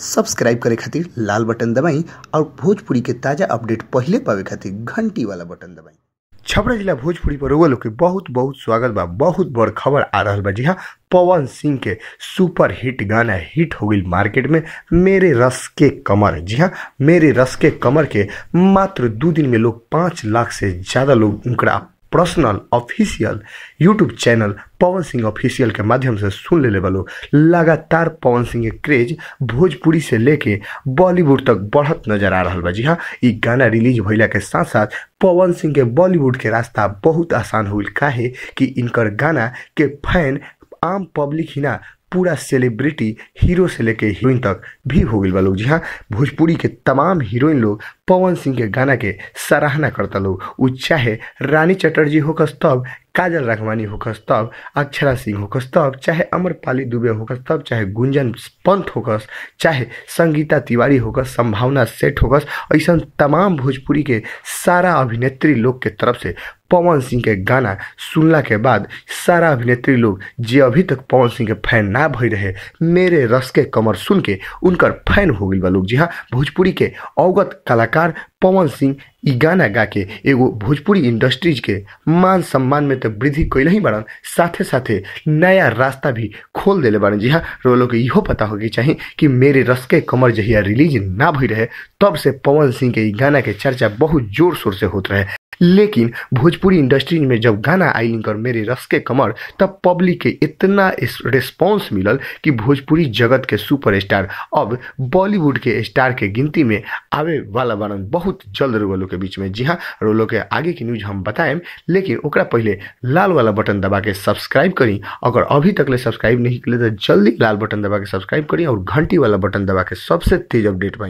Subscribe करे खातिर लाल button दबाई और भोजपुरी के ताजा अपडेट पहिले पावे खातिर घंटी वाला बटन दबाई। छपरा जिला भोजपुरी पर रउआ लोग के बहुत बहुत स्वागत बा। बहुत बड़ खबर आ रहल बा। जी हाँ, पवन सिंह के सुपर हिट गाना हिट हो गई मार्केट में, मेरे रस के कमर। जी हाँ, मेरे रस के कमर के मात्र 2 दिन में लोग 5 लाख से ज़्यादा लोग उनका personal official YouTube channel Pawan Singh official के माध्यम से सुन ले लोग। लगातार पवन सिंह के क्रेज भोजपुरी से लेके बॉलीवुड तक बढ़त नजर आ रहा बा। जी हाँ, ये गाना रिलीज भइला के साथ साथ पवन सिंह के बॉलीवुड के रास्ता बहुत आसान हो गइल। काहे कि इनकर गाना के फैन आम पब्लिक ही ना, पूरा सेलिब्रिटी हीरो से लेके हीरोइन तक भी हो गई बा लोग। जी हाँ, भोजपुरी के तमाम हीरोइन लोग पवन सिंह के गाना के सराहना करता लोग। उ चाहे रानी चटर्जी होकस तब, काजल राघवानी होकस तब, अक्षरा सिंह होकस तब, चाहे अमरपाली दुबे होकस तब, चाहे गुंजन पंत होकस, चाहे संगीता तिवारी होकस, संभावना सेठ होकस, ऐसा तमाम भोजपुरी के सारा अभिनेत्री लोग के तरफ से पवन सिंह के गाना सुनला के बाद सारा अभिनेत्री लोग जे अभी तक पवन सिंह के फैन ना भई रहे, मेरे रस के कमर सुन के उनकर फैन हो गई बा लोग। जी हाँ, भोजपुरी के अवगत कलाकार पवन सिंह ई गाना गा के एगो भोजपुरी इंडस्ट्रीज के मान सम्मान में तो वृद्धि कैल ही बारन, साथे साथे नया रास्ता भी खोल देले बारन। जी हाँ, रोलो के इहो पता होके चाही कि मेरे रस के कमर जहिया रिलीज ना भई रहे तब से पवन सिंह के ई गाना के चर्चा बहुत जोर शोर से होत रहे। लेकिन भोजपुरी इंडस्ट्री में जब गाना आई इनकर मेरे रस के कमर, तब पब्लिक के इतना रिस्पॉन्स मिलल कि भोजपुरी जगत के सुपरस्टार अब बॉलीवुड के स्टार के गिनती में आवे वाला बारन बहुत जल्द रोलो के बीच में। जी हाँ, रोलो के आगे की न्यूज हम बताएं, लेकिन ओकरा पहले लाल वाला बटन दबा के सब्सक्राइब करी। अगर अभी तक ले सब्सक्राइब नहीं किए तो जल्दी लाल बटन दबा के सब्सक्राइब करी और घंटी वाला बटन दबा के सबसे तेज अपडेट पाई।